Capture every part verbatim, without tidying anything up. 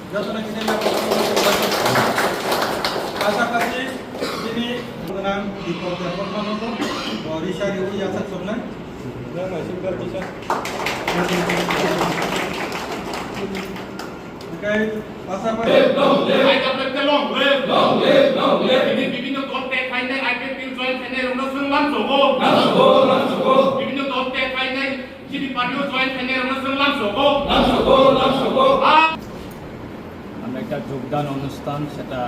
Jotono kisa ya. Pasapasi chini gnang Deepak Debbarma no bo risa riwi yachak somnai. Hingke pasapasi. Live, long live, long live, long live, long live. Bibhinno, bibhinno dol tei phainai I P F T join khainai rokno chwng lamsogo. Lamsogo, lamsogo. Bibhinno dol tei phainai G D party o join khainai rokno chwng lamsogo. Lamsogo, lamsogo. Ah. আমরা একটা যোগদান অনুষ্ঠান, সেটা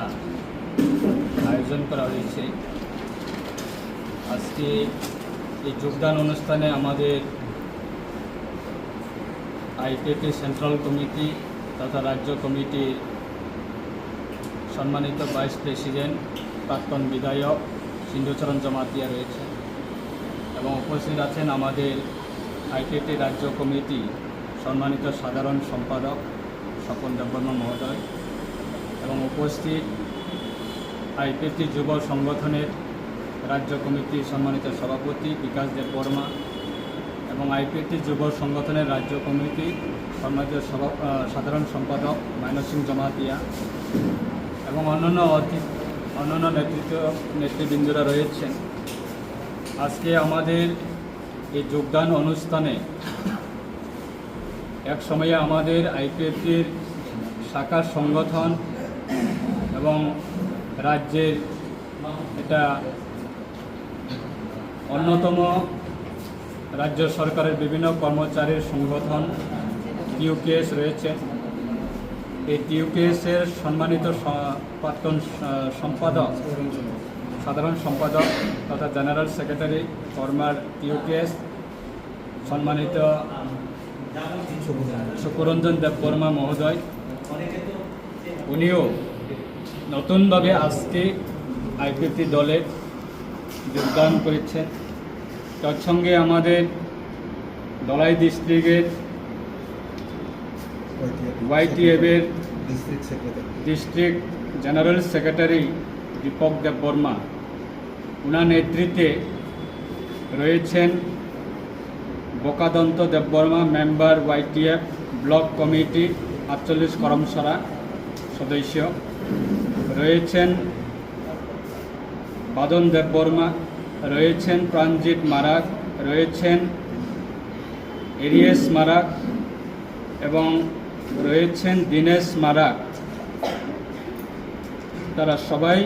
আয়োজন করা হয়েছে। আজকে এই যোগদান অনুষ্ঠানে আমাদের আইপিএফটি সেন্ট্রাল কমিটি তথা রাজ্য কমিটির সম্মানিত ভাইস প্রেসিডেন্ট, প্রাক্তন বিধায়ক সিন্ধুচরণ জমাতিয়া রয়েছেন এবং উপস্থিত আছেন আমাদের আইপিএফটি রাজ্য কমিটি সম্মানিত সাধারণ সম্পাদক স্বপন দেববর্মা মহোদয় এবং উপস্থিত আইপিএফটি যুব সংগঠনের রাজ্য কমিটির সম্মানিত সভাপতি বিকাশ দেববর্মা এবং আইপিএফটি যুব সংগঠনের রাজ্য কমিটির সম্মানিত সভা-, আহ, সাধারণ সম্পাদক মাইনর সিং জমাতিয়া এবং অন্যান্য অতি-, অন্যান্য নেতৃত্ব, নেতৃবৃন্দরা রয়েছেন। আজকে আমাদের এই যোগদান অনুষ্ঠানে এক সময়ে আমাদের আইপিএফটির শাখা সংগঠন এবং রাজ্যের এটা অন্যতম রাজ্য সরকারের বিভিন্ন কর্মচারীর সংগঠন টিইউকেএস রয়েছে। এই টিইউকেএস এর সম্মানিত স-, প্রাক্তন স-, সম্পাদক, সাধারণ সম্পাদক তথা জেনারেল সেক্রেটারি ফরমার টিইউকেএস সম্মানিত শুভরঞ্জন দেববর্মা মহোদয়, উনিও নতুনভাবে আজকে আইপিএফটি দলে যোগদান করেছেন। তৎসঙ্গে আমাদের ধলাই ডিস্ট্রিক্টের ওয়াইটিএফ এর district secretary, district general secretary Dipak Debbarma, ওনার নেতৃত্বে রয়েছেন Bokadanta Debbarma, member YTF block committee আটচল্লিশ করমছড়া সদস্য, রয়েছেন বাদন দেববর্মা, রয়েছেন প্রাণজিৎ মারাক, রয়েছেন এরিয়েস মারাক এবং রয়েছেন দীনেশ মারাক। তারা সবাই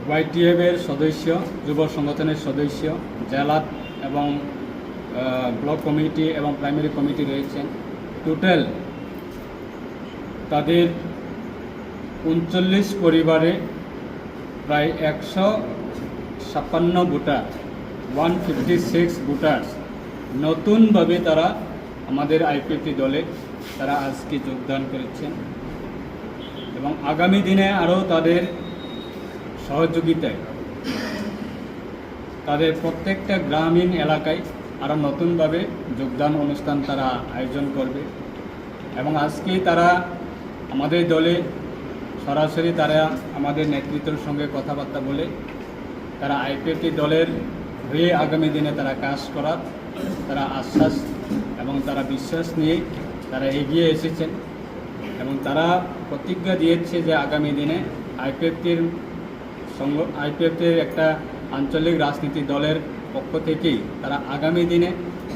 ওয়াইটিএফ এর সদস্য, যুব সংগঠনের সদস্য, জেলা এবং, আহ, ব্লক কমিটি এবং প্রাইমারি কমিটি রয়েছেন। টোটাল তাদের ঊনচল্লিশ পরিবারে প্রায় একশো ছাপ্পান্ন voter, one fifty six voters নতুনভাবে তারা আমাদের আইপিএফটি দলে তারা আজকে যোগদান করেছেন এবং আগামী দিনে আরও তাদের সহযোগিতায় তাদের প্রত্যেকটা গ্রামীণ এলাকায় আরও নতুনভাবে যোগদান অনুষ্ঠান তারা আয়োজন করবে এবং আজকে তারা আমাদের দলে সরাসরি তারা আমাদের নেতৃত্বের সঙ্গে কথাবার্তা বলে তারা আইপিএফটি দলের হয়ে আগামী দিনে তারা কাজ করার তারা আশ্বাস এবং তারা বিশ্বাস নিয়ে তারা এগিয়ে এসেছেন এবং তারা প্রতিজ্ঞা দিয়েছে যে আগামী দিনে আইপিএফটির সংগ-, আইপিএফটির একটা আঞ্চলিক রাজনীতি দলের পক্ষ থেকেই তারা আগামী দিনে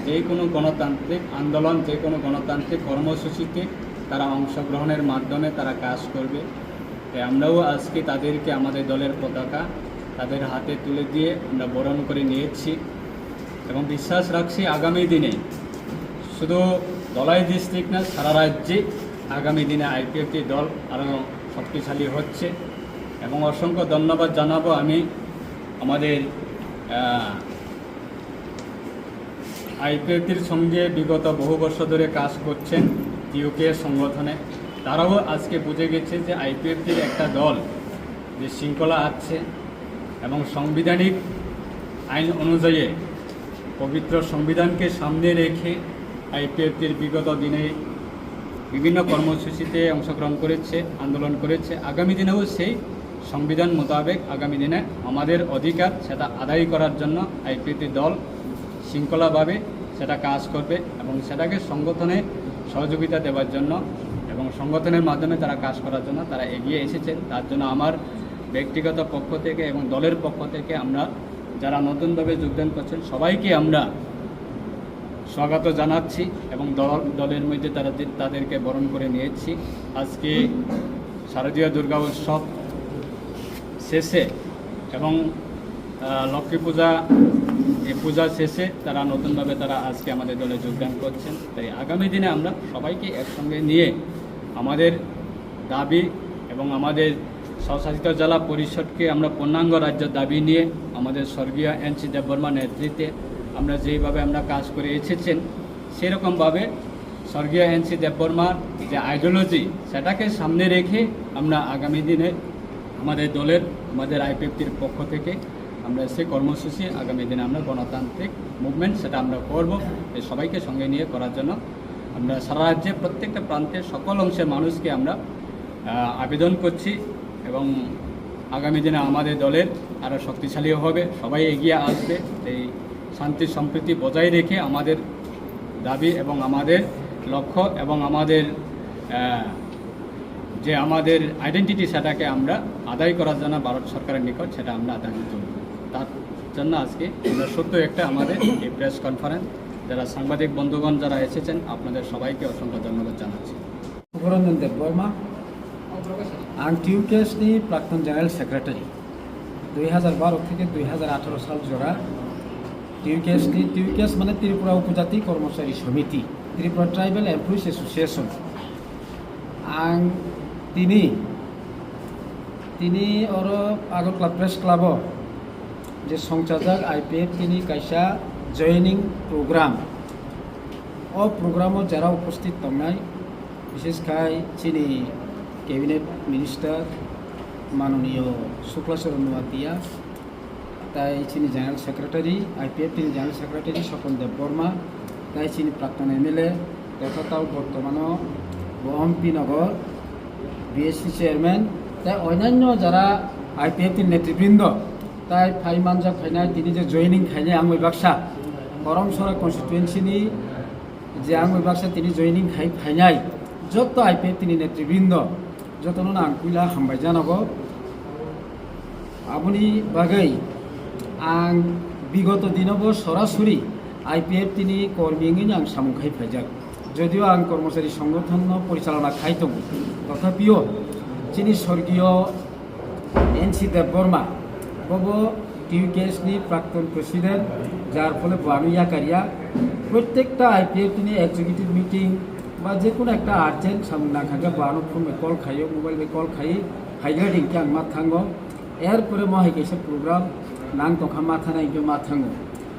যে কোনো গণতান্ত্রিক আন্দোলন, যে কোনো গণতান্ত্রিক কর্মসূচিতে তারা অংশগ্রহণের মাধ্যমে তারা কাজ করবে। তাই আমরাও আজকে তাদেরকে আমাদের দলের পতাকা তাদের হাতে তুলে দিয়ে আমরা বরণ করে নিয়েছি এবং বিশ্বাস রাখছি আগামী দিনে শুধু ধলাই ডিস্ট্রিক্ট না, সারা রাজ্যে আগামী দিনে আইপিএফটি দল আরও শক্তিশালী হচ্ছে। এবং অসংখ্য ধন্যবাদ জানাবো আমি আমাদের, আহ, আইপিএফটির সঙ্গে বিগত বহু বছর ধরে কাজ করছেন টিইউকে সংগঠনে। তারাও আজকে বুঝে গেছে যে আইপিএফটির একটা দল যে শৃঙ্খলা আছে এবং সাংবিধানিক আইন অনুযায়ী পবিত্র সংবিধানকে সামনে রেখে আইপিএফটির বিগত দিনে বিভিন্ন কর্মসূচিতে অংশগ্রহণ করেছে, আন্দোলন করেছে। আগামী দিনেও সেই সংবিধান মোতাবেক আগামী দিনে আমাদের অধিকার সেটা আদায় করার জন্য আইপিএফটি দল শৃঙ্খলাভাবে সেটা কাজ করবে এবং সেটাকে সংগঠনে সহযোগিতা দেওয়ার জন্য এবং সংগঠনের মাধ্যমে তারা কাজ করার জন্য তারা এগিয়ে এসেছেন। তার জন্য আমার ব্যক্তিগত পক্ষ থেকে এবং দলের পক্ষ থেকে আমরা যারা নতুনভাবে যোগদান করছেন সবাইকে আমরা স্বাগত জানাচ্ছি এবং দল, দলের মধ্যে তারা যে, তাদেরকে বরণ করে নিয়েছি। আজকে শারদীয় দুর্গা উৎসব শেষে এবং, আহ, লক্ষ্মী পূজা, এই পূজা শেষে তারা নতুনভাবে তারা আজকে আমাদের দলে যোগদান করছেন। তাই আগামী দিনে আমরা সবাইকে একসঙ্গে নিয়ে আমাদের দাবি এবং আমাদের স্বশাসিত জেলা পরিষদকে আমরা পূর্ণাঙ্গ রাজ্য দাবি নিয়ে আমাদের স্বর্গীয় এন সি দেববর্মা নেতৃত্বে আমরা যেইভাবে আমরা কাজ করে এসেছেন, সেরকমভাবে স্বর্গীয় এন সি দেববর্মার যে আইডিওলজি, সেটাকে সামনে রেখে আমরা আগামী দিনে আমাদের দলের, আমাদের আইপিএফটির পক্ষ থেকে আমরা সেই কর্মসূচি আগামী দিনে আমরা গণতান্ত্রিক মুভমেন্ট সেটা আমরা করব। এই সবাইকে সঙ্গে নিয়ে করার জন্য আমরা সারা রাজ্যে প্রত্যেকটা প্রান্তে সকল অংশের মানুষকে আমরা, আহ, আবেদন করছি এবং আগামী দিনে আমাদের দলের আরও শক্তিশালী হবে, সবাই এগিয়ে আসবে। এই শান্তি সম্প্রীতি বজায় রেখে আমাদের দাবি এবং আমাদের লক্ষ্য এবং আমাদের, আহ, যে আমাদের আইডেন্টিটি, সেটাকে আমরা আদায় করার জন্য ভারত সরকারের নিকট সেটা আমরা আদায় করব। তার জন্য আজকে আমরা সত্য একটা আমাদের এই প্রেস কনফারেন্স, যারা সাংবাদিক বন্ধুগণ যারা এসেছেন, আপনাদের সবাইকে অসংখ্য ধন্যবাদ জানাচ্ছি। শুভরঞ্জন দেব বর্মা, ang টিউকেএস ni প্রাক্তন জেনারেল সেক্রেটারি। দুই হাজার বারো থেকে দুই হাজার আঠারো সাল জোড়া টিউকেএস ni, টিউকেএস মানে ত্রিপুরা উপজাতি কর্মচারী সমিতি, Tripura tribal employees association. Ang tini, tini oro Agartala Press Club o je songchajak I P F T ni kaisa joining program. O program o jara uposthit tongnai, bishes khai chini cabinet minister manoniyo Sukla Charan Noatia, tai chini general secretary, I P F T ni general secretary Swapan Deb Borma, tai chini prakton M L A totha tao bortomano bo M P Nagar, B S C chairman, tai onyanyo jara I P F T ni netribrindo, tai phai manjak phainai tini je joining khainai ang bai baksa Korom Sora constituency ni je ang bai baksa tini joining khai phainai jotto I P F T ni netribrindo, jotono ang puila hambai janago. Aboni bagwi ang bigoto dinobo sorasori I P F T ni kormi wngwi ang samung khai phaijak. Jodio ang kormochari songgothonno porichalona khai tongo, tothapio chini sorgiyo N C Debbarma, bobo T U K S ni prakton president, jar phole bo ano yakar ya. Prottekta I P F T ni executive meeting ba je kono ekta urgent samung nangkha khe bo ano phone bai call khaio, mobile bai call khai, phaigra di hwnkhe ang ma thango. Er pore mo hai kaisa program nang tongkha ma thana hwnkhe ma thango.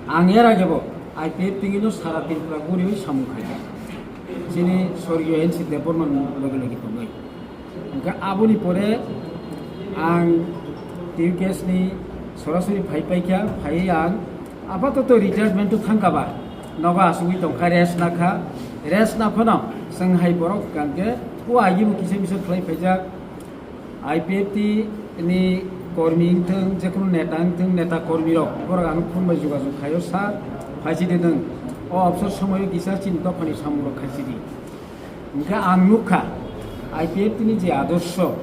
Ang er age bo I P F T ni no sara Tripura guriwi samung khaikha. Chini sorgiyo N C Debbarma loge loge tongwi. Hingke aboni pore ang T U K S ni sorasori phai paikha, phaiwi ang apatoto retirement o thangkha ba, nogo asugwi tongkha, rest nakha, rest naphano chwng hai borok hingke o agibo kisa misa khlai phaijak, I P F T ni kormi wngthwng, jekono neta wngthwng, neta kormi rok, borok ano phone bai jogajog khaio, sir, phaisidi nwng, o obsor somoio kisa chini dophani samung rok khaisidi. Hingke ang nukha, I P F T ni je adorsho,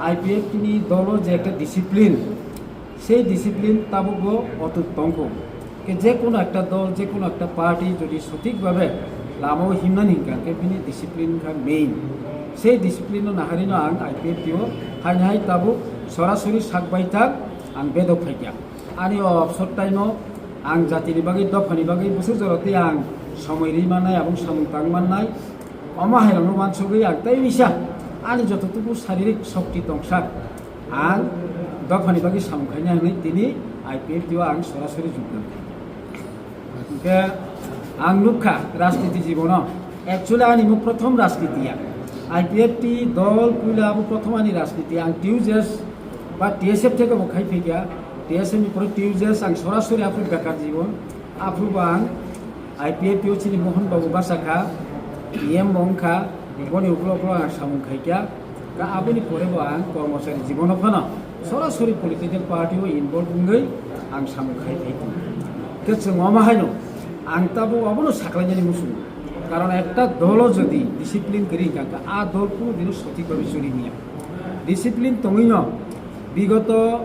I P F T ni dolo je ekta discipline, sei discipline tabukbo otut tongkho. Ke je kono ekta dol, je kono ekta party jodi sothik bhabe lama o himnani hingka, ke bini discipline wngkha main. Sei discipline no naharino ang I P F T o haini hai tabuk sorasori sak bai tak ang bedok phaikha. Ani o obsor time o ang jatini bagwi, dophani bagwi bwswk jora tei ang somoi ri mannai, abong samung tang mannai. Omo hai rokno wansugwi ang tei bisa ani joto tubu saririk shokti tongsa ang dophani bagwi samung khaina hwnwi tini I P F T o ang sorasori jogdan khai. Hingke ang nukha rajniti jibono, actually ani mo prothom rajniti ya. I P F T dol puila abo prothom ani rajniti, ang T U J S ba T S F theke bo khai phaikha, T S F ni pore T U J S ang sorasori aphuru bekar jibon, aphuru bo ang I P F T o chini Mohon Babu basa kha, E M bo wngkha, boni ukulok ukulok ang samung khaikha. Ka aboni pore bo ang kormochari jibono phano sorasori political party o involve wngwi ang samung khai phai tongo. Khe chwng omo haino ang tabuk obono saklainani muchungo. Karon ekta dolo jodi discipline kwrwi wngkha, a dol kunu dino sothik bhabe choli manya. Discipline tongwino bigoto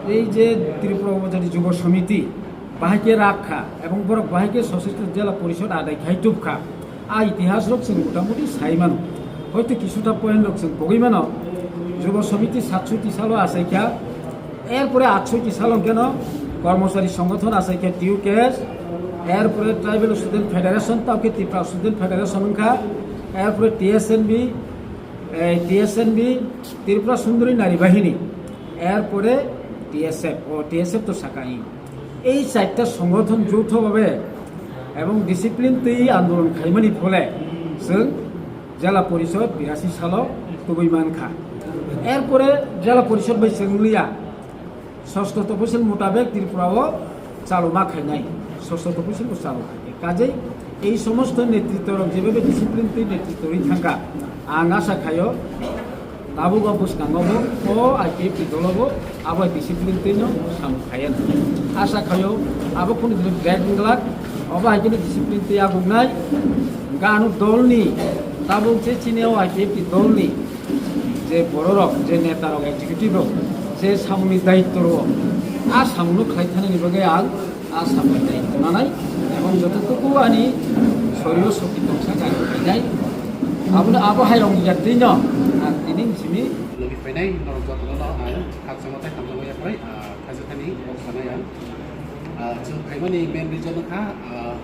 ei je Tripura Upojati Jubo Samiti bahai khe rak kha ebong borok bahai khe Sosistra Jela Porishod adai khai tub kha. A itihas rok chwng motamuti sai mano. Hoito kisuta point rok chwng pogwi mano. Jubo Samiti satsoti salo achai kha, erpore atsoti salo keno Kormochari Songothon achai kha T U K S, erpore Tribal Student Federation, tao khe Tripura Student Federation wngkha, erpore T S N B, eh, T S N B, Tripura Sundari Nari Bahini, erpore T S F, o T S F to sakai. Ei chaita songothon joutho bhabe ebong discipline twi andolon khaimani phole chwng Jela Porishod birasi salo tubui mankha. Erpore Jela Porishod bai chwng liya, Sosto Toposil mutabek Tripura o chaluma khainai, Sosto Toposil bo chalu khai. Kajei ei somosto netritto rok jebhabe discipline twi netritto rwi thangkha, ang asa khaio tabuk o bwskango bo o I P F T dolo bo abo discipline twi no samung khaiya. Asa khaio abo kunu dino break wngglak, obo hai khe discipline twi agungnai. Gano dolni tabuk je chini o I P F T dolni je bororok, je netarok, executive rok, je samungni daitto rwo, a samungno khlai thanani bagwi ang a samungni daitto nanai, ebong jototoku ani soriro shokti tongsa kari khainai. Abono abo hai rok ya twino ang tini simi logi phainai norok jotono ang khakchangma tei hamjakma yaphai, ah, khaisa thani kok sanai ang. Ah, chwng phaimani main reason wngkha, ah,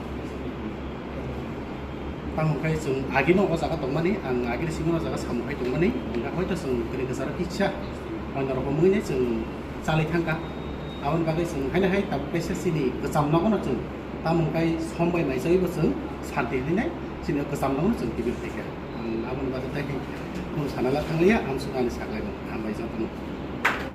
Tamo khe chwng agino o jaga tongmani, ang agini simi o jaga samung khai tongmani, wngkha hoito chwng kwrwi kwcharo kisa hoino rok wngwi chwng chalai thangkha. Aboni bagwi chwng haino hai tabuk kaisa chini kwcham nogono chwng tamo khe som bai maichaibo chwng santi hinwi nai chini kwcham nogono chwng tibir phaikha. Ang aboni bagwi tei khe kunu sana la thangliya, amsuk ani saklaimung. Hambai jotono.